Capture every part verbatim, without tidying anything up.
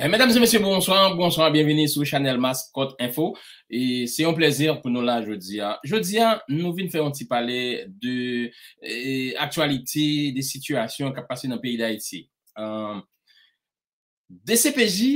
Eh, medam e mesye, bonswa, bonswa, byenvini sou chanèl Mascot Info. E se yon plezi pou nou la jodi a. Jodi a, nou vin fè yon ti pale de, eh, aktyalite, de sitiyasyon k ap pase nan peyi Dayiti. Eh, D C P J,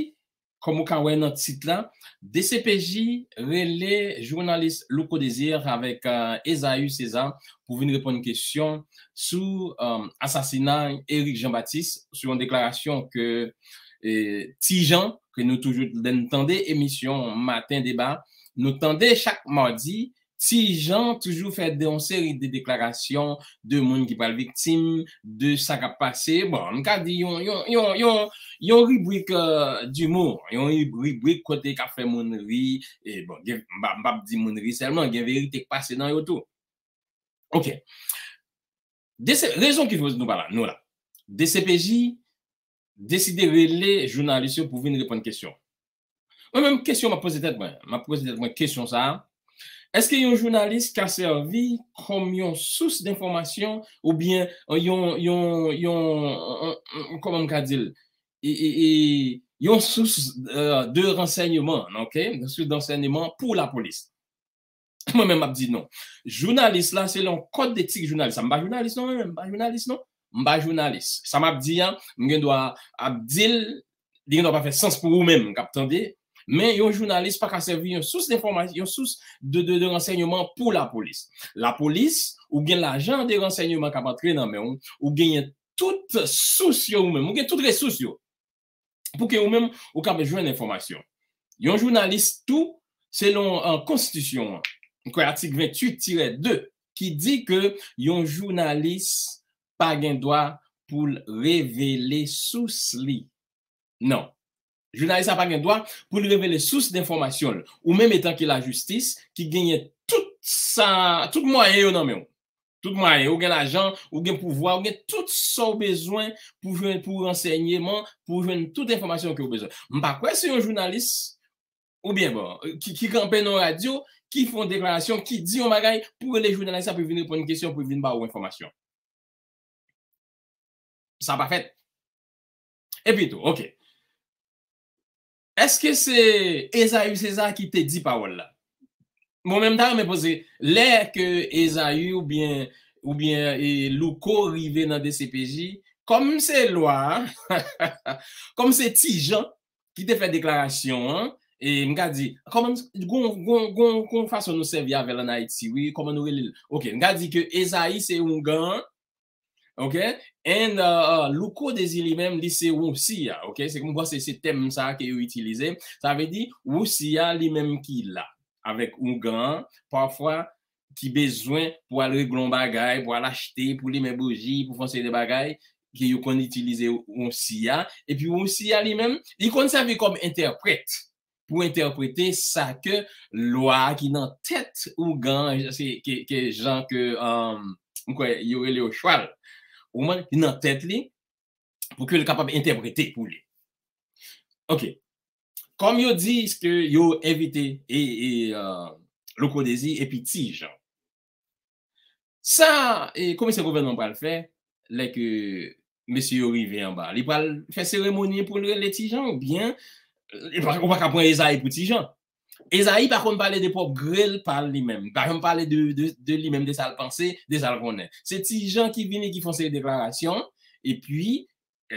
kòm ou ka wè nan tit la, D C P J rele jounalis Louko Désir avèk, eh, Esaü César pou vin reponn kesyon sou, eh, asasina Eric Jean Baptiste, sou yon deklarasyon ke, eh, Ti Jan, ke nou toujou, lè n tande emisyon Maten Deba, nou tande chak madi, Ti Jan toujou fè de, yon seri de deklarasyon de moun ki pral viktim de sa k ap pase. Bon, m ka di yon, yon, yon, yon, yon ribrik, eh, d'humour, yon rib-, ribrik kote k ap fè moun ri. E bon, gen, m pa, m p ap di moun ri sèlman, gen verite k pase nan yo tou. Ok. De se, rezon ki fè nou pa la, nou la. D C P J deside rele jounalis yo pou vin reponn kesyon. Mwen menm, kesyon m ap poze tèt mwen, m ap poze tèt mwen kesyon sa a. Èske yon jounalis ka sèvi kòm yon sous denfòmasyon oubyen yon, yon, yon, yon, yon, kòman m ka di l? E, e, e, yon sous, eh, de ransèyman, ok? Yon sous dansèyman pou lapolis. Mwen menm, m ap di non. Jounalis la, selon kòd etik jounalis la, m pa jounalis non, mwen menm, m pa jounalis non. M pa jounalis. Sa m ap di a, m gen dwa ap di l, li gen dwa pa fè sans pou ou menm k ap tande, men yon jounalis pa ka sèvi yon sous denfòmasyon, yon sous de, de, de ransèyman pou lapolis. Lapolis, ou gen lajan de ransèyman k ap antre nan men w, ou genyen tout sous yo ou menm, ou gen tout resous yo. Pou ke ou menm, ou kapab jwenn enfòmasyon. Yon jounalis tou, selon, eh, konstitisyon an, m kwè atik venntuit tirè de, ki di ke yon jounalis pa gen dwa pou l revele sous li. Non. Jounalis la pa gen dwa pou l revele sous denfòmasyon l. Ou menm etanke lajistis ki genyen tout sa, tout mwayen yo nan men w. Tout mwayen, ou gen lajan, ou gen pouvwa, ou gen tout sa w bezwen pou jwenn, pou ransèyman, pou jwenn tout enfòmasyon ke w bezwen. M pa kwè se yon jounalis, oubyen bon, ki, ki kanpe nan radyo, ki fè yon deklarasyon, ki di yon bagay, pou rele jounalis la, pou vin reponn kesyon, pou vin ba ou enfòmasyon. Sa pa fèt. Epi tou, ok. Èske se Esaü César ki te di pawòl la? Mwen menm, m ta renmen poze, lè ke Esaü oubyen, oubyen, e, Louko rive nan D C P J, kòm se lwa, kòm se Ti Jan ki te fè deklarasyon an, e m ka di, kòman, gon, gon, gon, gon fason nou sèvi avè l ann Ayiti, wi, kòman nou rele l? Ok, m ka di ke Esaü se oungan an, ok? And, uh, uh, Louko Désir li menm, li se wonsi a, ok? Se, m panse se tèm sa a ke yo itilize. Sa vle di, wonsi a li menm ki la, avèk oungan an, pafwa, ki bezwen pou al regle yon bagay, pou al achte, pou limen bouji, pou fè yon seri de bagay, ke yo konn itilize wonsi a. Epi wonsi a li menm, li konn sèvi kòm entèprèt pou entèprete sa ke lwa a ki nan tèt oungan an, se, ke, ke jan ke, um, m kwè yo rele yo chwal. Ou konprann? Ki nan tèt li, pou ke l kapab entèprete pou li. Ok. Kòm yo di ke yo envite e, e, uh, Louko Désir epi Ti Jan. Sa, e, komisè gouvènman pral fè, lè ke mesye yo rive anba, li pral fè seremoni pou l rele Ti Jan, oubyen, e, ou pa ka pran Esaü pou Ti Jan. Esaü pa konn pale de pwòp gril pa l li menm. Li pa janm pale de, de, de li menm, de sa l panse, de sa l konnen. Se Ti Jan ki vini, ki fè yon seri deklarasyon, epi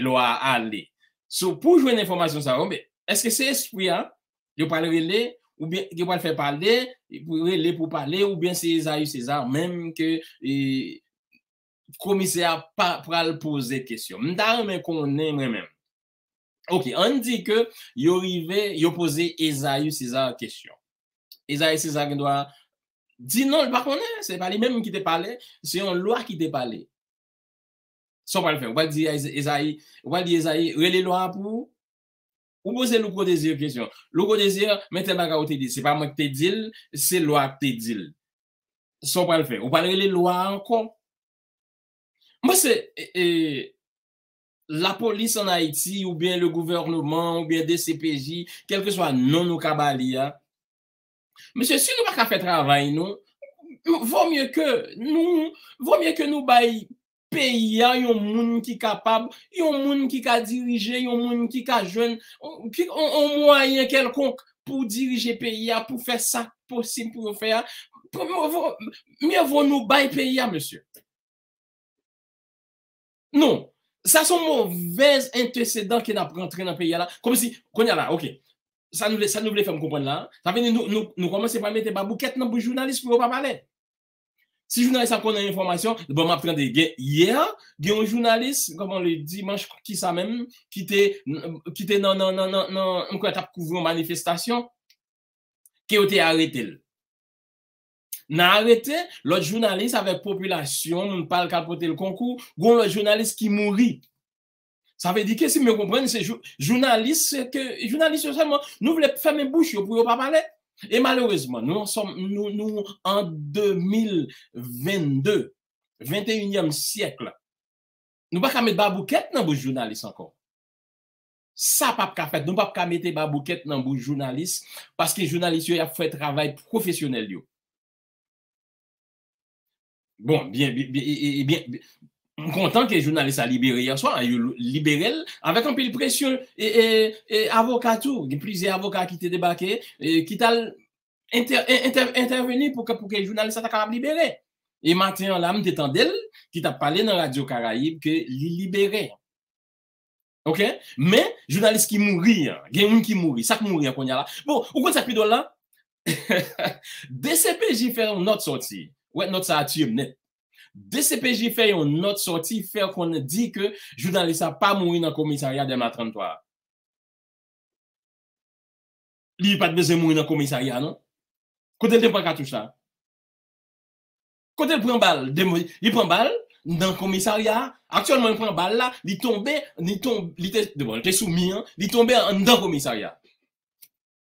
lwa a ale. So, pou jwenn enfòmasyon sa yo, men, èske se espri a, yo pral rele, oubyen yo pral fè pale, pou rele pou pale, oubyen se Esaü César menm ke, e, komisè a pa pral poze kesyon? M ta renmen konnen mwen menm. Ok, ann di ke yo rive, yo poze Esaü César kesyon. Esaü César gen dwa di non, li pa konnen, se pa li menm ki te pale, se yon lwa ki te pale. Sa w pral fè? Ou pral di Esaü, ou pral di Esaü, rele lwa a pou ou? Ou poze Louko Désir kesyon. Louko Désir, men tèl bagay ou te di. Se pa mwen ki te di l, se lwa a ki te di l. Sa w pral fè? Ou pral rele lwa a ankò? M panse, e, e, lapolis ann Ayiti, oubyen le gouvènman, oubyen D C P J, kèlkeswa non nou ka ba li a, mesye, si nou pa ka fè travay nou, vo mye ke nou, vo mye ke nou bay peyi a yon moun ki kapab, yon moun ki ka dirije, yon moun ki ka jwenn yon mwayen kèlkonk pou dirije peyi a, pou fè sa k posib pou yo fè a. Mye vo nou bay peyi a, mesye. Non, sa se yon movèz antesedan ke n ap rantre nan peyi a la. Kòmsi, kounye a la, oke. Sa nou vle, sa nou vle fè m konprann la, sa vle di nou, nou, nou kòmanse pa mete baboukèt nan bouch jounalis pou yo pa pale. Si jounalis ap konnen enfòmasyon, bon, m ap tande gen, yè, gen yon jounalis, kòman le dimanch, ki sa menm, ki te, ki te nan, nan, nan, nan, nan, m kwè t ap kouvri yon manifestasyon, ke yo te arete l. Nan arete lòt jounalis avèk popilasyon, moun pa l k al pote l konkou, gon lòt jounalis ki mouri. Sa vle di ke si m byen konprann, se jou, jounalis, se ke jounalis yo sèlman, nou vle fèmen bouch yo pou yo pa pale. E malerezman, nou an sòm, nou, nou an de mil venn de, venteyinyèm syèk la. Nou pa ka met baboukèt nan bouch jounalis ankò. Sa p ap ka fèt. Nou p ap ka mete baboukèt nan bouch jounalis, paske jounalis yo, y ap fè travay pwofesyonèl yo. Bon, byen, byen, byen, e, e, e, byen, byen, m kontan ke jounalis la libere yè swa, yo libere l avèk anpil presyon e, e, e avoka tou. Gen plizyè avoka ki te debake, e, ki t al entè, entè, entèveni pou ke, pou ke jounalis la ta kapab libere. E maten an la, m te tande l ki t ap pale nan Radyo Karayib ke li libere. Oke? Men, jounalis ki mouri an, gen moun ki mouri. Sa k mouri an kounye a la? Bon, ou konn sa k pi dwòl la? D C P J fè yon nòt sòti. Ou wè, nòt sa a tiye m nèt. D C P J fè yon nòt sòti, fè konnen, di ke jounalis la pa mouri nan komisarya Dèlma tranntwa a. Li pa t bezwen mouri nan komisarya, non. Kote l te pran katouch la? Kote l pran bal? Li pran bal nan komisarya. Aktyèlman, li pran bal la, li tonbe, li tonbe, li te, bon, li te sou mi an, li tonbe anndan komisarya.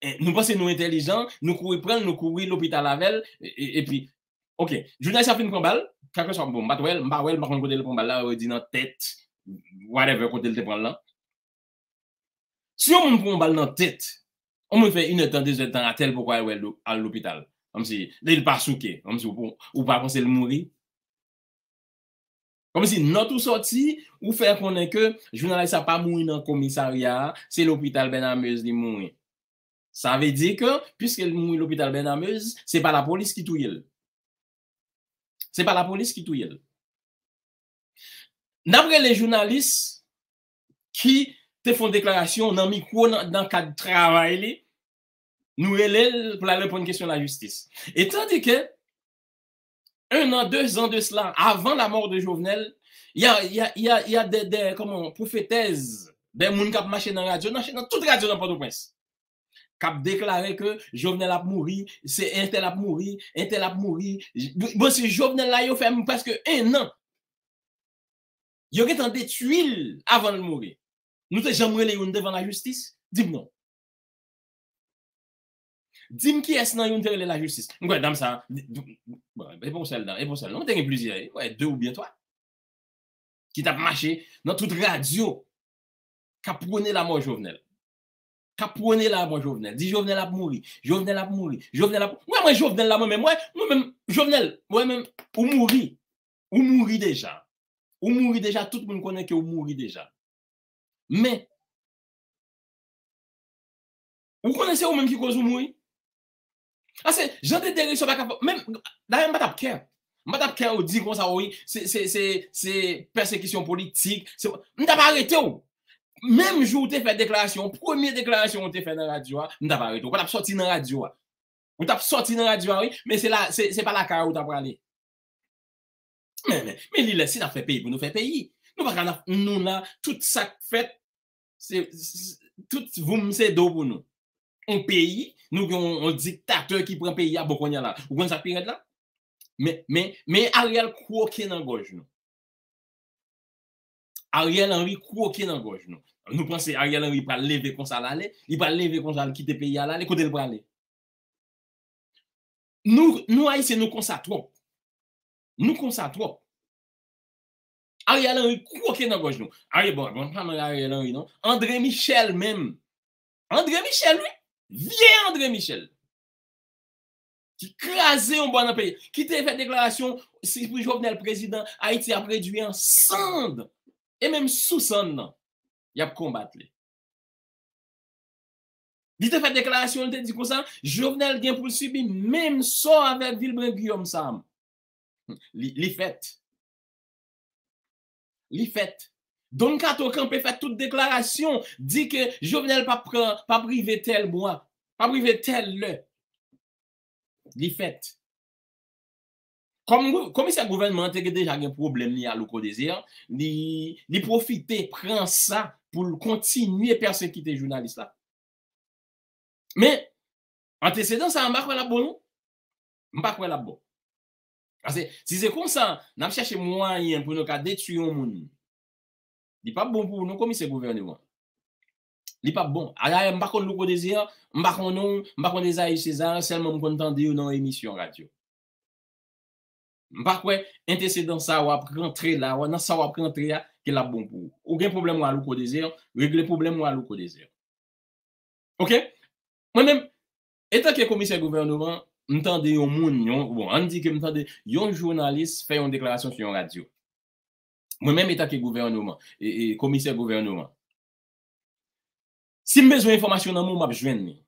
E, nou panse nou entèlijan, nou kouri pran l, nou kouri lopital avè l, e, e, epi, oke, jounalis la fin pran bal, kèlkeswa, bon, m pa t wè l, m pa wè l, m pa konn kote l pran bal la, yo di nan tèt, whatever, kote l te pran l lan. Si yon moun pran yon bal nan tèt, yon moun fè inèdtan, dezèdtan atè, l poko al wè lo-, al lopital. Kòmsi, li pa souke, kòmsi ou, ou pa panse l mouri? Kòmsi nòt ou sòti, ou fè konnen ke jounalis sa pa mouri nan komisarya a, se lopital Bènamez li mouri. Sa vle di ke, piske l mouri lopital Bènamez, se pa lapolis ki touye l. Se pa lapolis ki touye l. N ap rele jounalis ki te fè yon deklarasyon nan mikwo nan, nan kad travay li. Nou rele l pou l al reponn kesyon lajistis. E tandis que, un an, deux ans de cela, avant la mort de Jovenel, il y a, il y a, il y a, il y a des, des, comment, profétez, des moun k ap mache nan radyo, nan, nan tout radyo nan Pòtoprens, k ap deklare ke Jovenel ap mouri, se entèl ap mouri, entèl ap mouri. Bon, si Jovenel la, yo fè prèske un an. Yo gentan detwi l avan l mouri. Nou te janm rele youn devan lajistis? Di m non. Di m kiyès nan yo n te rele lajistis. M kwè dam sa, bon, e pa yon sèl dam, e pa yon sèl non, te gen plizyè, m kwè de oubyen twa. Ki t ap mache nan tout radyo, k ap pwone lamò Jovenel. K ap pwone lamò Jovenel. Di Jovenel ap mouri, Jovenel ap mouri, Jovenel ap, mwen, mwen Jovenel la, mwen menm, mwen, mwen menm, Jovenel, mwen menm, ou mouri. Ou mouri deja. Ou mouri deja, tout moun konnen ke ou mouri deja. Men, ou konnen se ou menm ki koz ou mouri? Ase, jan de deriksyon pa ka fè, menm, dayè, m pa t ap kè. M pa t ap kè ou di konsa, wi, se, se, se, se pèsekisyon politik, se, m t ap arete w. Menm jou ou te fè deklarasyon, premye deklarasyon ou te fè nan radyo a, m t ap arete w. Ou pa t ap sòti nan radyo a. Ou t ap sòti nan radyo a, wi, men se la, se, se pa lakay ou t ap prale. Men, men, men li lè si n ap fè peyi pou nou fè peyi. Nou pa ka n ap, nou la, tout sa k fèt, se, se, tout voum se do pou nou. On peyi, nou gen yon, yon diktatè ki pran peyi a, bon, kounye a la. Ou konn sa k pi rèd la? Men, men, men Ariel kwoke nan gòj nou. Ariel Henry kwoke nan gòj nou. Nou panse Ariel Henry pral leve konsa l ale? Li pral leve konsa l kite peyi a l ale? Kote l prale? Nou, nou Ayisyen, nou konsa twòp. Nou konsa twòp. Ariel Henry kwoke nan gòj nou. Ariel, bon, bon, pa nan Ariel Henry, non. André Michel menm. André Michel, wi. Vye André Michel. ki kraze yon bò nan peyi, ki te fè deklarasyon, si pou Jovenel prezidan, Ayiti ap redui an sann. E menm sou sann nan, y ap konbat li. Li te fè deklarasyon, li te di konsa, Jovenel gen pou l sibi menm sò avèk Vilbrun Guillaume sa. Li, li fèt. Li fèt. Don Kato kanpe fè tout deklarasyon, di ke Jovenel p ap pran, p ap rive tèl mwa, p ap rive tèl lè. Li fèt. Kòm gou- komisè gouvènman an te gen- deja gen pwoblèm li a Louko Désir, li, li pwofite pran sa pou l kontinye pèsekite jounalis la. Men, antesedan sa a, m pa kwè l ap bon, non. M pa kwè l ap bon. Paske, si se konsa, n ap chèche mwayen pou nou ka detwi yon moun. Li p ap bon pou nou, komisè gouvènman. Li p ap bon. Dayè, m pa konn Louko Désir, m pa konn ou, m pa konn Esaü César, sèlman m konn tande yo nan emisyon radyo. M pa kwè antesedan sa w ap rantre la, nan sa w ap rantre a, ke l ap bon pou ou. Ou gen pwoblèm ou a Louko Désir, regle pwoblèm ou a Louko Désir. Oke? Mwen menm, etanke komisè gouvènman, m tande yon moun, yon, bon, ann di ke m tande yon jounalis fè yon deklarasyon sou yon radyo. Mwen menm, etanke gouvènman, e, e, komisè gouvènman, si m bezwen enfòmasyon nan men w, m ap jwenn li.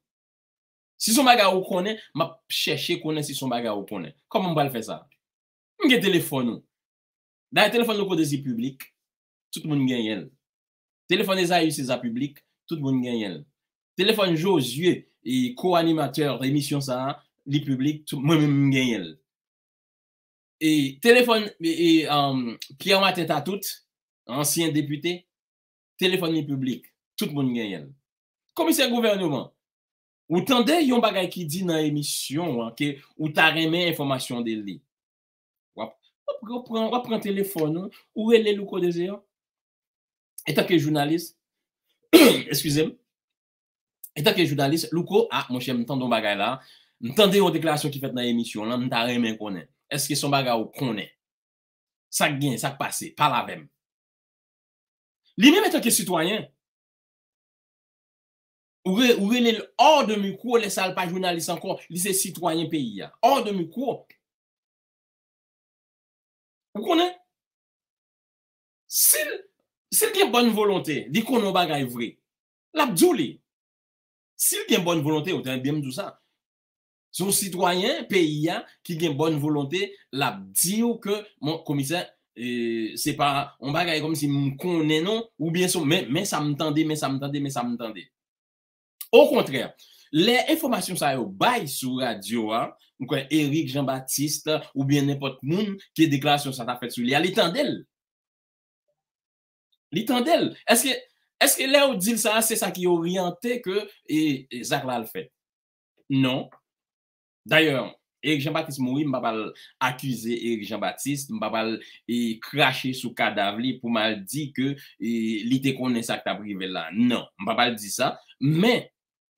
Si se yon bagay ou konnen, m ap chèche konnen si se yon bagay ou konnen. Kòman m pral fè sa? M gen telefòn ou. Dayè, telefòn Louko Désir piblik, tout moun genyen l. Telefòn Esaü César piblik, tout moun genyen l. Telefòn Josué, e, ko-animatè emisyon sa a, li piblik, tout, mwen menm m genyen l. E, telefòn, e, e, um, Pierre Martin Tatout, ansyen depite, telefòn li piblik, tout moun genyen l. Komisè gouvènman, ou tande yon bagay ki di nan emisyon an ke ou ta renmen enfòmasyon de li. W ap, w ap, w ap pran, w ap pran telefòn ou, ou rele Louko Désir. Etanke jounalis, eskize m, etanke jounalis, Louko, a, monchè, m tande yon bagay la, m tande yon deklarasyon ki fèt nan emisyon lan, m ta renmen konnen. Èske se yon bagay ou konnen? Sa k gen, sa k pase? Pale avè m. Li menm etanke sitwayen, ou re-, ou rele l hors de mikwo, lè sa l pa jounalis ankò, li se sitwayen peyi a. Hors de mikwo. Ou konnen? Si l, si l gen bòn volonte, li konnen yon bagay vre, l ap di w li. Si l gen bòn volonte, ou tande byen m di w sa. Se yon sitwayen peyi a ki gen bòn volonte, l ap di w ke, bon, komisè, e, se pa yon bagay kòmsi m konnen non, oubyen se, men, men sa m tande, men sa m tande, men sa m tande. Okontrè, lè enfòmasyon sa yo bay sou radyo a, m kwè Eric Jean Baptiste oubyen nenpòt moun ke deklarasyon sa ta fèt sou li a, li tande l. Li tande l. Èske, èske lè yo di l sa, se sa ki oryante ke, e, e, zak la al fèt? Non. Dayè, Eric Jean Baptiste mouri, m pa pral akize Eric Jean Baptiste, m pa pral, e, krache sou kadav li pou m al di ke, e, li te konnen sa k t ap rive l la. Non, m pa pral di sa. Men,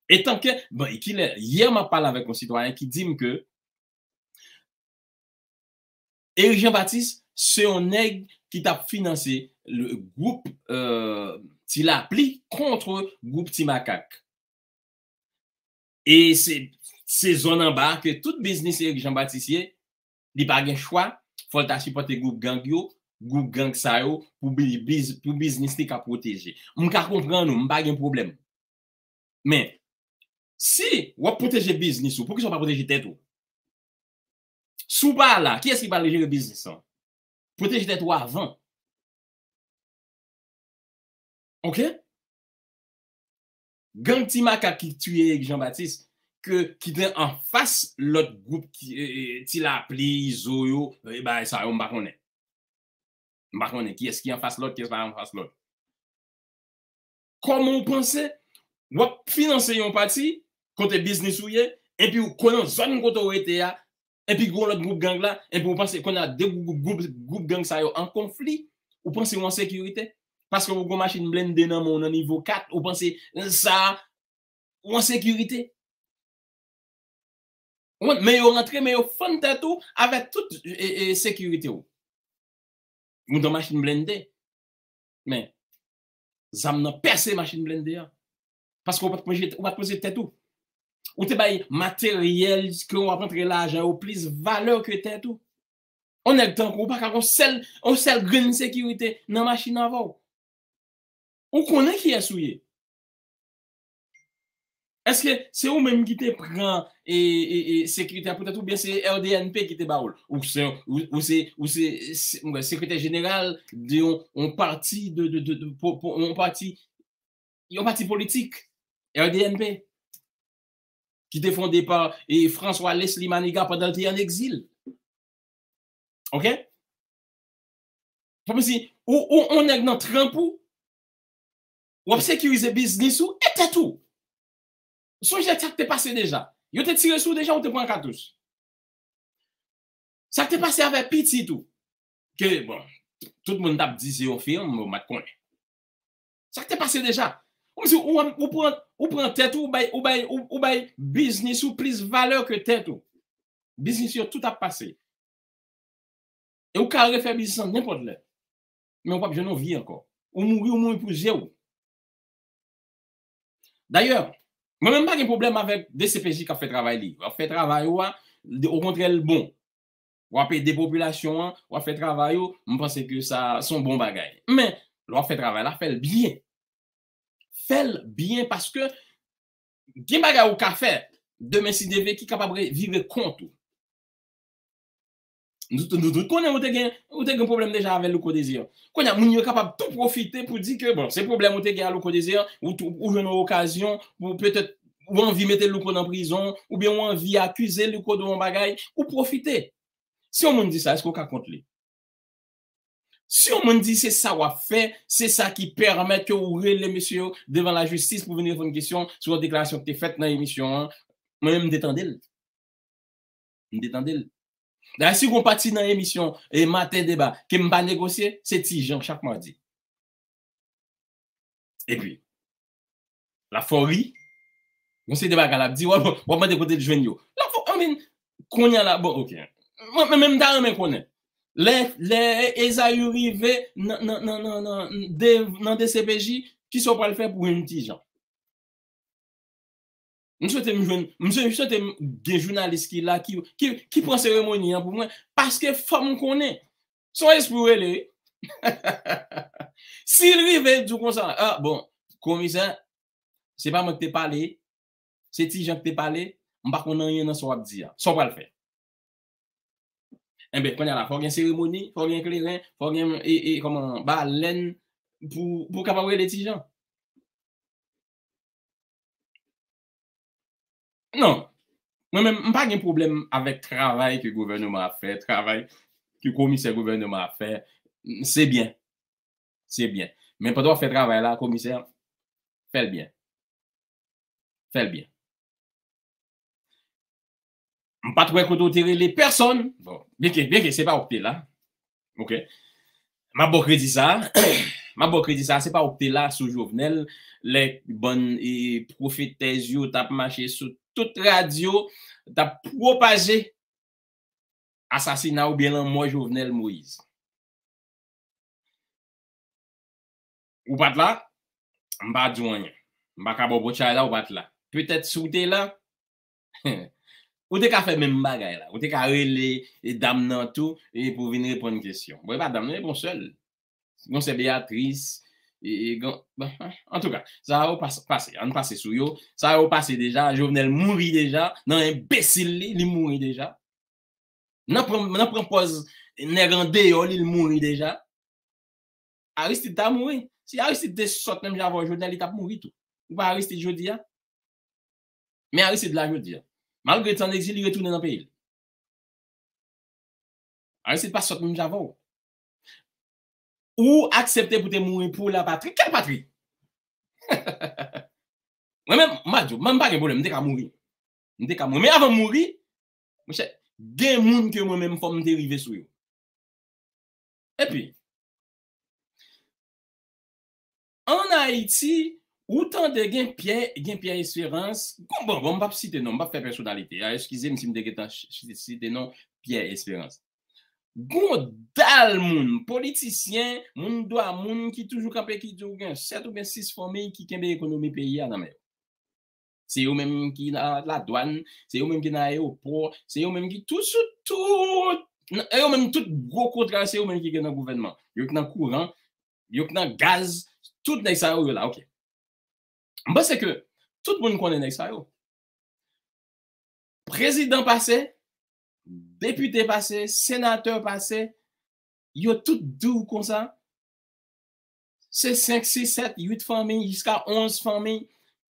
etanke, bon, e kilè, yè m ap pale avèk yon sitwayen ki di m ke Eric Jean Baptiste se yon nèg ki t ap finanse le gwoup, euh, Ti Lapli kont gwoup Ti Makak. E se, se zòn anba ke tout biznis Eric Jean Baptiste ye, li pa gen chwa, fò l ta sipòte gwoup gang yo, gwoup gang sa yo, pou bi-, biz-, pou biznis li ka pwoteje. M ka konprann ou, m pa gen pwoblèm. Men, si w ap pwoteje biznis ou, poukisa w pa pwoteje tèt ou? Si w pa la, kiyès ki pral jere biznis lan? Pwoteje tèt ou avan. Oke? Gang Ti Makak ki tiye Eric Jean Baptiste, ke, ki te anfas lòt gwoup ki, e, e, Ti Lapli, Izo yo, e, bagay sa yo, m pa konnen. M pa konnen kiyès ki anfas lòt, kiyès pa anfas lòt. Kòman w panse w ap finanse yon pati kote biznis ou ye, epi w konnen zòn kote w rete a, epi gen lòt gwoup gang la, epi w panse kounye a de gwoup, gwoup, gwoup gang sa yo an konfli, ou panse w an sekirite? Paske w gen machin blende nan men w nan nivo kat, ou panse sa, ou an sekirite? Ou konprann? Men yo rantre, men yo fann tèt ou avèk tout, e, e, sekirite w. Ou nan machin blende. Men, zam nan pèse machin blende a. Paske ou pa t pwoteje, ou pa t pwoteje tèt ou. Ou te bay materyèl ke w ap antre lajan yo plis valè ke tèt ou. Yon nèg tankou w pa ka gen yon sèl, yon sèl grenn sekirite nan machin avè w. Ou konnen kiyès ou ye. Èske se ou menm ki te pran e, e, e, sekirite a pou tèt ou, oubyen se R D N P ki te ba ou l? Ou se, ou, ou se, ou se, se, mwen, sekretè jeneral de yon, yon pati de, de, de, de, po- po- yon pati, yon pati politik, R D N P, ki te fonde pa e, François Leslie Manigat pandan l te an egzil. Oke? Kòmsi ou, ou, ou nèg nan tranp ou, w ap sekirize biznis ou e tèt ou. Sonje sa k te pase deja. Yo te tire sou ou deja, ou te pran katouch. Sa k te pase avè pitit ou, ke, bon, tout moun t ap di se yon fim, bon, m pa t konnen. Sa k te pase deja. Kòmsi ou, ou pran, ou pran tèt ou, ou bay, ou bay, ou, ou bay biznis ou plis valè ke tèt ou. Biznis yo tout ap pase. E ou ka refè biznis lan nenpòt lè. Men ou p ap jwenn yon vi ankò. Ou mouri, ou mouri pou je w. Dayè, mwen menm m pa gen pwoblèm avèk D C P J k ap fè travay li. W ap fè travay ou a, okontrè l bon. W ap ede popilasyon an, w ap fè travay ou, m panse ke sa se yon bon bagay. Men, lè w ap fè travay la, fè l byen. Fè l byen paske gen bagay ou ka fè demen si Dye vle ki kapab re- vire kont ou. Nou, tout- nou tout konnen ou te gen, ou te gen pwoblèm deja avè Louko Désir. Kounye a, moun yo kapab tou pwofite pou di ke, bon, se pwoblèm ou te gen a Louko Désir, ou, tou- ou jwenn yon okazyon pou petèt ou anvi mete Louko nan prizon, oubyen ou anvi akize Louko de yon bagay, ou pwofite. Si yon moun di sa, èske ou ka kont li? Si yon moun di se sa w ap fè, se sa ki pèmèt ke ou rele mesye yo devan lajistis pou vin reponn kesyon sou yon deklarasyon ki te fèt nan emisyon an, mwen menm m te tande l. M te tande l. Dayè, si gon pati nan emisyon e Maten Deba ke m pa negosye, se Ti Jan chak madi. Epi, l ap fè w ri. Yon seri de bagay l ap di, w ap, w ap mande kote l jwenn yo. L ap fè w, I mean, kounye a la, bon, oke. Mwen, mwen menm, m ta renmen konnen. Lè, lè Ezaü rive nan, nan, nan, nan, nan, de, nan D C P J, kisa w pral fè pou jwenn Ti Jan? M swete m jwenn, m swete m gen jounalis ki la, ki, ki, ki pran seremoni an pou mwen, paske fò m konnen. Se yon espri w rele, wi. Si l rive, l di w konsa, ah, bon, komisè, se pa mwen ki te pale, se Ti Jan ki te pale, m pa konn anyen nan sa w ap di a. Sa w pral fè? Enben, kounye a la, fò gen seremoni, fò gen kleren, fò gen, e, e, kòman, balèn pou, pou kapab rele Ti Jan. Non. Mwen menm, m pa gen pwoblèm avèk travay ke gouvènman ap fè, travay ke komisè gouvènman ap fè. Se byen. Se byen. Men pandan w ap fè travay la, komisè, fè l byen. Fè l byen. M pa t wè kote w te rele pèsonn. Bon, byenke, byenke se pa ou k te la. Oke. M ap ba w kredi sa. M ap ba w kredi sa. Se pa ou k te la sou Jovenel. Lè bann e, pwofetèz yo t ap mache sou tout radyo, t ap pwopaje asasina oubyen lanmò Jovenel Moïse. Ou pa t la, m pa di w anyen. M pa ka ba w bò chay la, ou pa t la. Petèt si w te la, ou te ka fè menm bagay la. Ou te ka rele e, dam nan tou e, pou vin reponn kesyon. Bon, e pa dam nan, e bon sèl. Gon sè Beatrice, e, e, gon, bon, antouka, sa yo pas- pase, ann pase sou yo. Sa yo pase deja, Jovenel mouri deja, nan enbesil li, li mouri deja. Nan pran, nan pran pòz nèg andeyò li, li mouri deja. Aristide ta mouri. Si Aristide te sòt menm jan avè w, Jovenel, li t ap mouri tou. Ou pa Aristide jodi a? Men Aristide la jodi a. Malgre l te an egzil, li retounen nan peyi l. Aristide pa sòt menm jan avè w. Ou aksepte pou te mouri pou lapatri. Kèl patri? Mwen menm, m a di w, mwen m pa gen pwoblèm, m te ka mouri. M te ka mouri. Men avan m mouri, monchè, gen moun ke mwen menm fò m te rive sou yo. Epi, ann Ayiti, ou tande gen Pyè, gen Pyè Esperans, bon, bon, bon, m p ap site non, m p ap fè pèsonalite a, eskize m si m te gentan ch- ch- site non Pyè Esperans. Gon dal moun, politisyen, moun dwa moun ki toujou kanpe ki di w gen sèt oubyen sis fanmi ki kenbe ekonomi peyi a nan men yo. Se yo menm ki nan ladwann, se yo menm ki nan ayewopò, se yo menm ki tout, tout, tout, e yo menm tout gwo kontra, se yo menm ki gen nan gouvènman. Yo k nan kouran, yo k nan gaz, tout nèg sa yo, yo la, ok. M panse ke tout moun konnen nèg sa yo. Prezidan pase, depite pase, senatè pase, yo tout di w konsa, se senk, sis, sèt, uit fanmi, jiska onz fanmi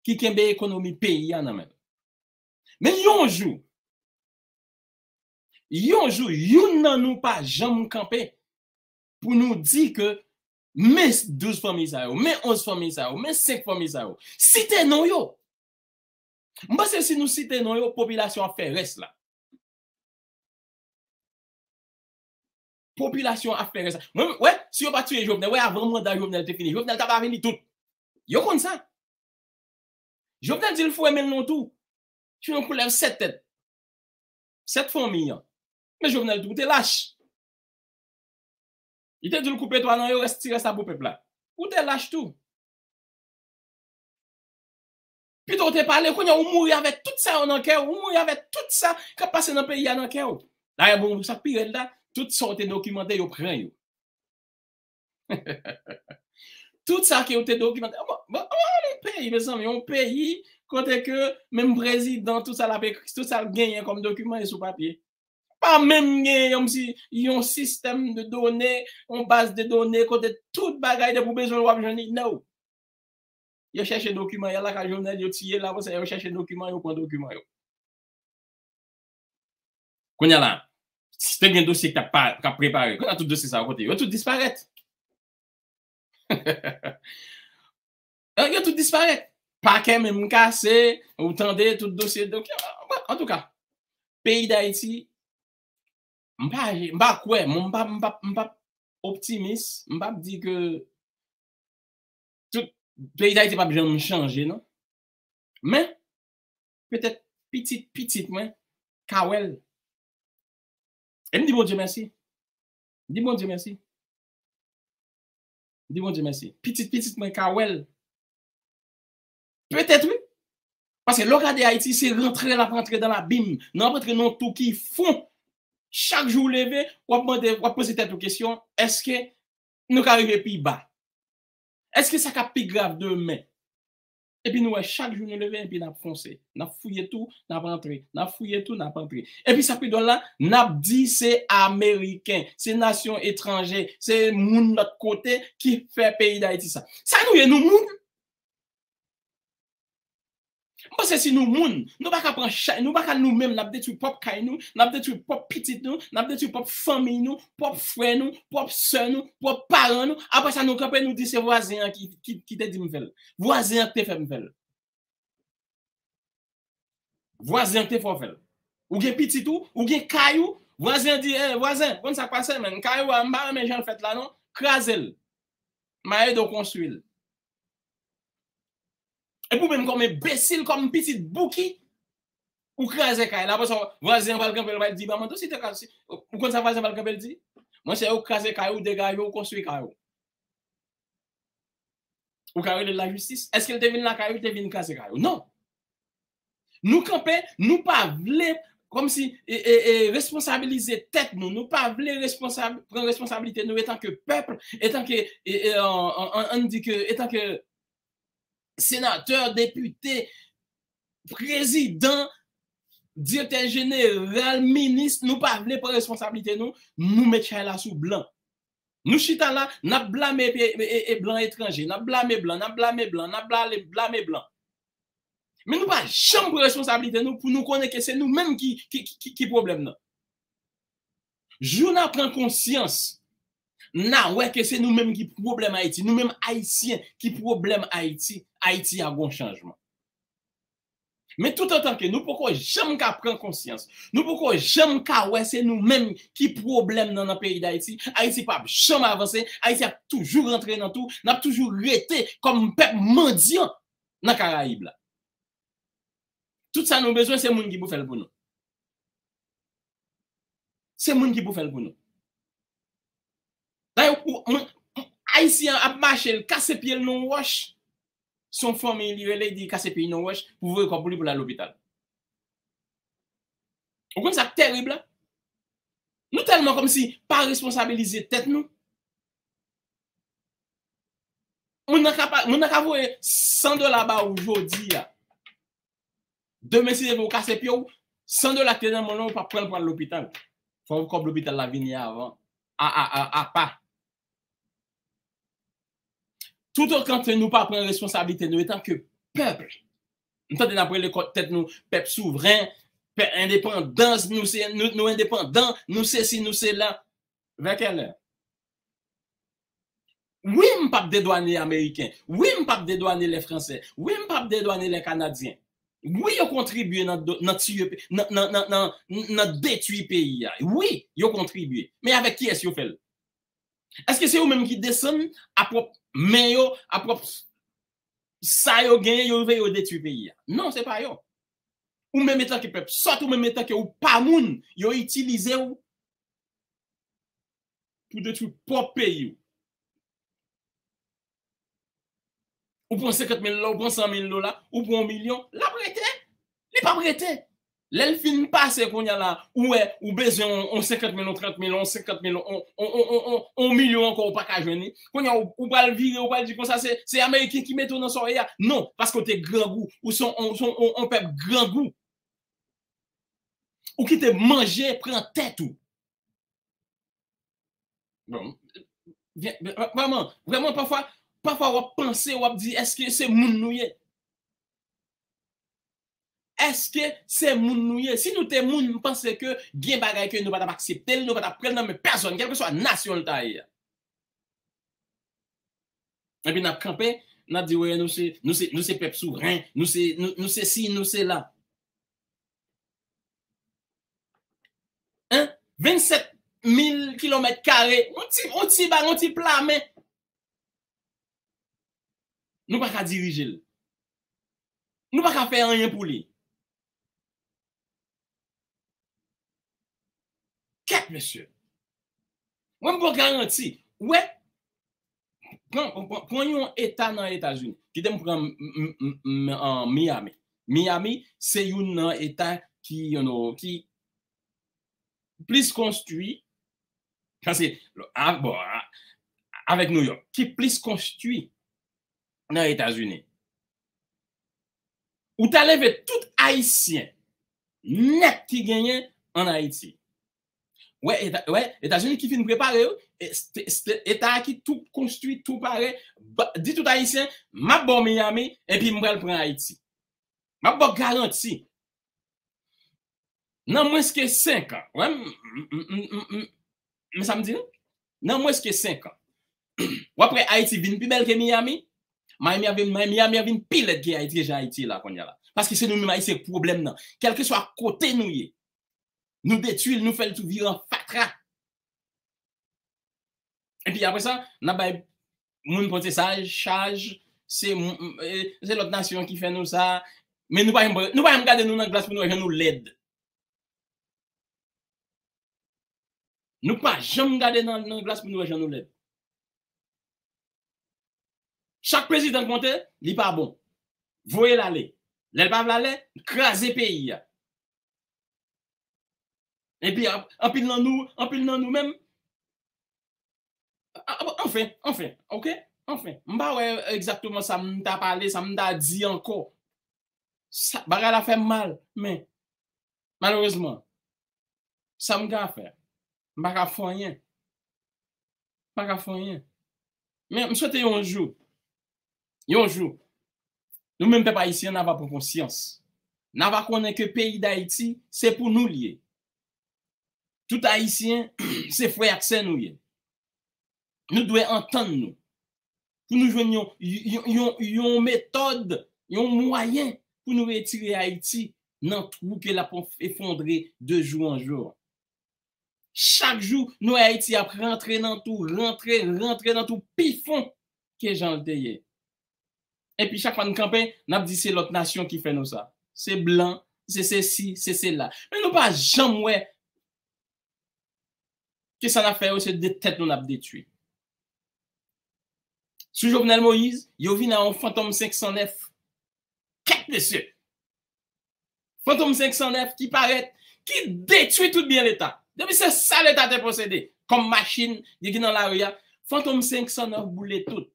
ki kenbe ekonomi peyi a nan men l. Men yon jou, yon jou, youn nan nou pa janm kanpe pou nou di ke men douz fanmi sa yo, men onz fanmi sa yo, men senk fanmi sa yo. Site non yo. M panse si nou site non yo, popilasyon ap fè rès la. Popilasyon ap fè rès la. Mwen, wè, si yo pa tiye Jovenel, wè, avan manda Jovenel te fini, Jovenel ta pa vini tout. Yo konn sa. Jovenel di l foure men l nan tou. Ti yon koulèv sèt tèt. Sèt fanmi an. Men Jovenel tou te lach. Li te di l koupe twa nan yo, rès ti rès la pou pèp la. Ou te lach tou. Pito w te pale, kounye a ou mouri avèk tout sa yo nan kè w, ou mouri avèk tout sa k ap pase nan peyi a nan kè w. Dayè, bon, sa k pi rèd la, tout sa w te dokimante, yo pran yo. Tout sa ke yo te dokimante. Bon, bon, bon, yon peyi, mezanmi, yon peyi kote ke menm prezidan, tout sa l ap ekri, tout sa l genyen kòm dokiman e sou papye. Pa menm gen yon, yon sistèm de done, yon baz de done kote tout bagay depi w bezwen l w ap jwenn li. No. Yo chèche dokiman, y al lakay Jovenel, yo tiye l, apre sa yo chèche dokiman, yo pran dokiman yo. Kounye a la, si te gen dosye k ap pa, k ap prepare, kounye a tout dosye sa yo kote? Yo tout disparèt. Yo tout disparèt. Pakè menm kase, ou tande tout dosye. Donk, antouka, peyi Dayiti, m pa, m pa kwè, m pa, m pa, m pa optimis, m p ap di ke tout peyi Dayiti p ap janm chanje, non. Men, petèt pitit pitit mwen ka wè l. E m di Bondye mèsi. M di Bondye mèsi. M di Bondye mèsi. Pitit pitit mwen ka wè l. Petèt wi. Paske lè w gade Ayiti, se rantre l ap rantre nan labim. N ap rantre nan yon tou ki fon. Chak jou w leve, w ap mande, w ap poze tèt ou kesyon, èske nou ka rive pi ba? Èske sa ka pi grav demen? Epi nou wè chak jou nou leve, epi n ap fonse. N ap fouye tou, n ap rantre. N ap fouye tou, n ap rantre. Epi sa pi dwòl la, n ap di se Ameriken, se nasyon etranje, se moun lòt kote ki fè peyi Dayiti sa. Sa nou ye, nou moun? M panse si nou moun, nou pa ka pran chay, nou pa ka nou menm, n ap detwi pwòp kay nou, n ap detwi pwòp pitit nou, n ap detwi pwòp fanmi nou, pwòp frè nou, pwòp sè nou, pwòp paran nou. Apre sa, nou kanpe, nou di se vwazen an ki, ki, ki te di m fè l. Vwazen an ki te fè m fè l. Vwazen an ki te fè w fè l. Ou gen pitit ou, ou gen kay ou, vwazen an di, eh, vwazen, konn sa k pase, menn, kay ou a, m pa renmen jan l fèt la, non, kraze l. M a ede w konstwi l. Epi w menm kòm enbesil, kòm pitit bouki, ou kraze kay la. Apre sa, vwazen an pral kanpe, l pral di, ban mwen tou, si te ka, si, ou konn sa vwazen an pral kanpe, l di? Monchè, ou kraze kay ou, degaje w, konstwi kay ou. Ou ka rele l lajistis. Èske l te vin lakay ou, l te vin kraze kay ou? Non. Nou kanpe, nou pa vle, kòmsi, e, e, e, responsabilize tèt nou. Nou pa vle responsab-, pran responsablite nou etanke pèp, etanke, e, e, an, an, an, ann di ke, etanke senatè, depite, prezidan, direktè jeneral, minis, nou pa vle pran responsablite nou, nou met chay la sou blan. Nou chita la, n ap blame pe-, e, e, e blan etranje, n ap blame blan, n ap blame blan, n ap blame, blame blan. Men nou pa janm pran responsablite nou pou nou konnen ke se nou menm ki, ki, ki, ki pwoblèm nan. Jou n a pran konsyans, n a wè ke se nou menm ki pwoblèm Ayiti, nou menm Ayisyen ki pwoblèm Ayiti, Ayiti a gon chanjman. Men toutotan ke nou poko janm ka pran konsyans, nou poko janm ka wè se nou menm ki pwoblèm nan, nan peyi Dayiti, Ayiti p ap janm avanse, Ayiti ap toujou rantre nan tou, n ap toujou rete kòm pèp mandyan nan Karayib la. Tout sa nou bezwen, se moun ki pou fè l pou nou. Se moun ki pou fè l pou nou. Dayè, ou, mwen, Ayisyen an ap mache, l kase pye l nan yon wòch. se yon fanmi li rele, li di li kase peyi nan wòch pou voye kòb pou li pou l al lopital. Ou konn sa k tèrib la? Nou tèlman kòmsi pa responsabilize tèt nou. Moun nan ka, pa- moun nan ka voye san dola ba ou jodi a. Demen, si Dye vle, ou kase pye w, san dola ki te nan men w, ou p ap pran l pou al lopital. Fò kòb lopital la vini avan. A, a, a, apa. Toutotan ke nou pa pran responsablite nou etan ke pèp, m tande n ap rele kò- tèt nou pèp souvren, pèp endepandans, nou se, nou, nou endepandan, nou sesi, nou sela. Vè kèlè? Wi, m p ap dedwane Ameriken. Wi, m p ap dedwane lè Fransè. Wi, m p ap dedwane lè Kanadyen. Wi, yo kontribye nan do- nan tiye pe- nan, nan, nan, nan, nan detwi peyi a. Wi, yo kontribye. Men avèk kiyès yo fè l? Èske se yo menm ki desann a pwòp men yo, a pwòp sa yo genyen, yo rive yo detwi peyi a? Non, se pa yo. Ou menm etan ke pèp sòt, ou menm etan ke ou pa moun, yo itilize w pou detwi pwòp peyi w. Ou pran senkant mil dola, ou pran san mil dola, ou pran yon milyon, l ap rete. Li p ap rete. Lè l fin pase kounye a la, ou wè, ou bezwen yon, yon senkant mil, yon trant mil, yon senkant mil, yon, yon, yon, yon, yon, yon milyon ankò, ou pa ka jwenn li. Kounye a, ou, ou pral vire, ou pral di konsa, se, se Ameriken ki mete w nan sa w ye a. Non, paske w te grangou. Ou se yon, yon, yon, yon, yon pèp grangou. Ou kite manje pran tèt ou. Bon, vye- vrèman, vrèman, pafwa, pafwa w ap panse, w ap di, èske se moun nou ye? Èske se moun nou ye? Si nou te moun, m panse ke gen bagay ke nou pa t ap aksepte l, nou pa t ap pran l nan men pèsonn, kèlkeswa nasyon l ta ye a. Epi n ap kanpe, n ap di, wè, nou se, nou se, nou se pèp souvren, nou se, nou, nou se si, nou se la. Hein? Vennsèt mil kilomèt kare, yon ti, yon ti ba, yon ti pla men. Nou pa ka dirije l. Nou pa ka fè anyen pou li. Kèt, mesye. Mwen, m ba w garanti. Ou wè, pran, pran, pran yon eta nan Etazini. Kite m pran m, m, m, m, an Miami. Miami, se youn nan eta ki, you know, ki plis konstwi, paske, a, bon, a, avèk New York, ki plis konstwi nan Etazini. Ou ta leve tout Ayisyen nèt ki genyen an Ayiti. Wè, Eta-, wè, Etazini ki fin prepare, wi, e, st-, st-, eta a ki tou konstwi, tou pare, ba, di tout Ayisyen, m ap ba w Miami, epi m pral pran Ayiti. M ap ba w garanti. Nan mwens ke senk an, wè, m, m, m, m, m, men sa m di nou, nan mwens ke senk an, w ap wè Ayiti vin pi bèl ke Miami. Miami a vin, Miami a vin pi lèd ke Ayiti, ke jan Ayiti ye la kounye a la. Paske se nou menm Ayisyen k pwoblèm nan. Kèlkeswa kote nou ye, nou detwi l, nou fè l tou vire an fatra. Epi apre sa, n ap bay moun pote sa, chaj, se, m, m, e, se lòt nasyon ki fè nou sa. Men nou pa janm, nou pa janm gade nou nan glas pou nou wè jan nou lèd. Nou pa janm gade nan, nan glas pou nou wè jan nou lèd. Chak prezidan k monte, li pa bon. Voye l ale. Lè l pa vle ale, kraze peyi a. Epi, ap-, anpil nan nou, anpil nan nou menm, a-, a-, anfen, anfen, oke? Anfen, m pa wè egzakteman sa m ta pale, sa m ta di ankò. Sa, bagay la fè m mal, men malerezman, sa m ka fè? M pa ka fè anyen. M pa ka fè anyen. Men m swete yon jou, yon jou, nou menm pèp ayisyen, n a va pran konsyans. N a va konnen ke peyi Dayiti, se pou nou l ye. Tout Ayisyen, se frè ak sè nou ye. Nou dwe antann nou. Pou nou jwenn yon, yon, yon, yon metòd, yon mwayen pou nou retire Ayiti nan twou ke l ap efondre de jou an jou. Chak jou, nou wè Ayiti ap rantre nan twou, rantre, rantre nan twou pi fon ke jan l te ye. Epi chak fwa n kanpe, n ap di se lòt nasyon ki fè nou sa. Se blan, se sesi, se sela. Men nou pa janm wè ke sa n ap fè yo, se de tèt nou n ap detwi. sou Jovenel Moïse, yo vin a yon Fantom senk san nèf. Kèt mesye! Fantom senk san nèf ki parèt, ki detwi tout byen Leta. Depi se sa Leta te posede, kòm machin, li ki nan lari a, Fantom senk san nèf boule tout.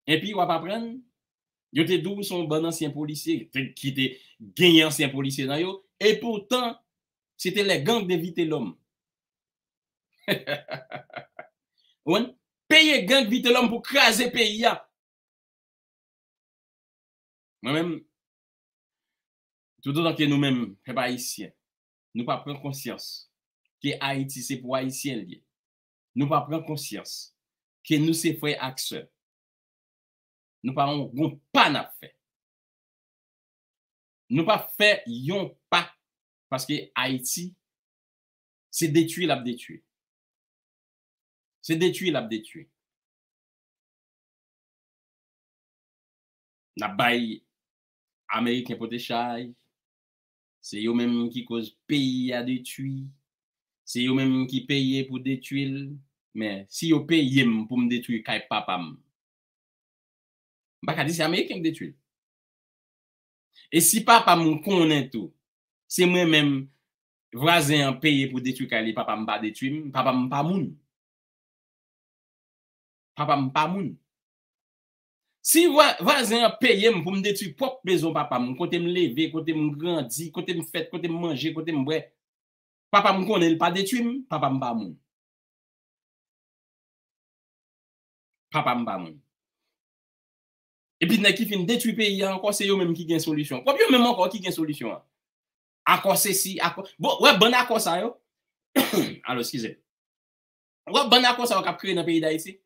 Epi w ap aprann, yo te di w se yon bann ansyen polisye te, ki te genyen ansyen polisye nan yo, e poutan, se te les gangs de Vitelhomme. Ou konprann? Peye gang Vitelhomme pou kraze peyi a. Mwen menm, toutotan ke nou menm, pèp ayisyen, nou pa pran konsyans ke Ayiti se pou Ayisyen l ye, nou pa pran konsyans ke nou se frè ak sè, nou pa yon gon pa n ap fè. Nou p ap fè yon pa, paske Ayiti, se detwi l ap detwi. Se detwi l ap detwi. N ap bay Ameriken pote chay. Se yo menm ki koz peyi a detwi. Se yo menm ki peye pou detwi l. Men, si yo peye m pou m detwi kay papa m, m pa ka di se Ameriken k detwi l. E si papa m konnen tou, se mwen menm vwazen an peye pou detwi kay li, papa m pa detwi m, papa m pa moun. Papa m pa moun. Si vwa-, vwazen an peye m pou m detwi pwòp mezon papa m, kote m leve, kote m grandi, kote m fèt, kote m manje, kote m bwè, papa m konnen l pa detwi m, papa m pa moun. Papa m pa moun. Epi nèg ki fin detwi peyi a ankò, se yo menm ki gen solisyon. Pwòp yo menm ankò ki gen solisyon an. Akò sesi, akò, bon, wè bann akò sa yo. Alo, eskize. Wè bann akò sa yo k ap kreye nan peyi Dayiti.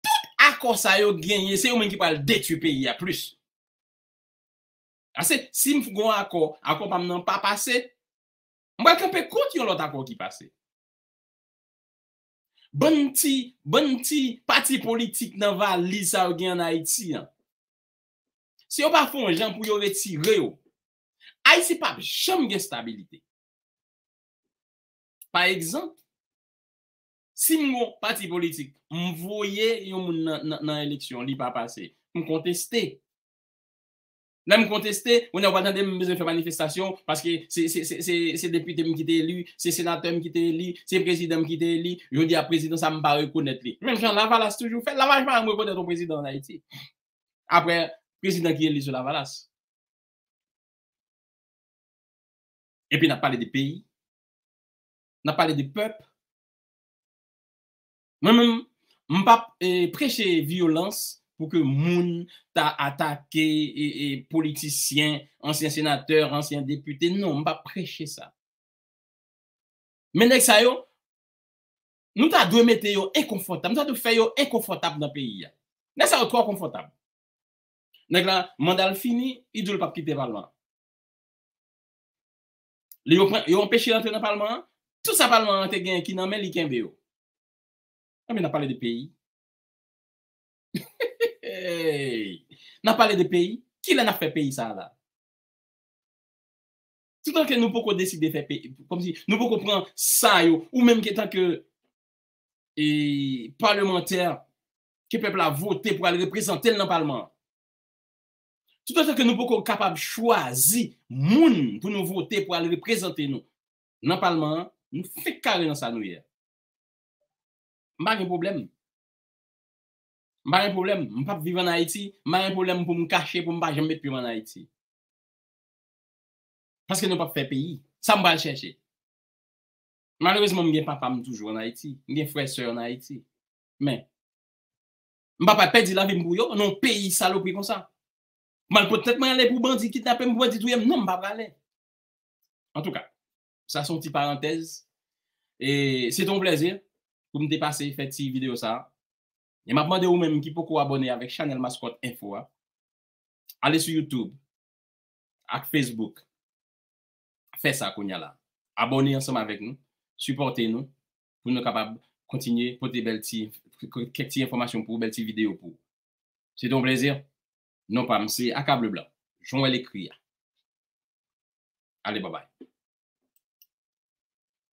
Tout akò sa yo genyen, se yo menm ki pral detwi peyi a plis. Ase, si m gon akò, akò pa m nan pa pase, m pral kanpe kont yon lòt akò ki pase. Bann ti, bann ti pati politik nan valiz sa yo gen ann Ayiti an. Si yo pa fè yon jan pou yo retire yo, Ayiti p ap janm gen stabilite. Pa egzanp, si m gon pati politik, m voye yon moun nan, nan, nan eleksyon, li pa pase, m konteste. Lè m konteste, kounye a w pral tande m bezwen fè manifestasyon, paske se, se, se, se, se depite m ki te eli, se senatè m ki te eli, se prezidan m ki te eli, jodi a prezidan sa m pa rekonèt li. Menm jan Lavalas toujou fè, Lavalas pa janm rekonèt yon prezidan ann Ayiti. Apre, prezidan ki eli sou Lavalas. Epi n ap pale de peyi, n ap pale de pèp. Mwen menm, m p ap, eh, preche vyolans pou ke moun ta atake, eh, eh, politisyen, ansyen senatè, ansyen depite. Non, m p ap preche sa. Men nèg sa yo, nou ta dwe mete yo enkonfòtab, nou ta dwe fè yo enkonfòtab nan peyi a. Nèg sa yo twò konfòtab. Nèg la, manda l fini, li di w l p ap kite palman an. Li yo pran, yo anpeche l antre nan palman an, tout sa palman an te genyen ki nan men li kenbe yo. Ebyen, n ap pale de peyi. Hey! N ap pale de peyi. Kilè n ap fè peyi sa a la? Toutan ke nou poko deside fè peyi, kòmsi nou poko pran sa yo, ou menm ke tanke, e, palemantè ke pèp la vote pou al reprezante l nan palman an. Toutan ke nou poko kapab chwazi moun pou nou vote pou al reprezante nou nan palman an, nou fenk kare nan sa nou ye a. M pa gen pwoblèm. M pa gen pwoblèm. M p ap viv ann Ayiti. M pa gen pwoblèm pou m kache, pou m pa janm met pye m ann Ayiti. Paske nou p ap fè peyi. Sa m pral chèche? Malerezman, m gen papa m toujou ann Ayiti. M gen frè, sè ann Ayiti. Men, m pa pral pèdi lavi m pou yo, nan yon peyi salopri konsa. M al pot tèt mwen ale pou bandi kidnape m, pou bandi touye m. Non, m pa prale. Antouka, sa se yon ti parantèz. E se te yon plèzi pou m te pase fè ti videyo sa a. E m ap mande ou menm ki poko abòne avèk chanèl Maskòt Enfo a, ale sou YouTube ak Facebook. Fè sa kounye a la. Abòne ansanm avèk nou, sipòte nou, pou nou kapab kontinye pote bèl ti, kèk ti enfòmasyon pou ou, bèl ti videyo pou ou. Se te yon plèzi. Non pa m se Aka Ble Blan. Jan w wè l ekri a. Ale, babay.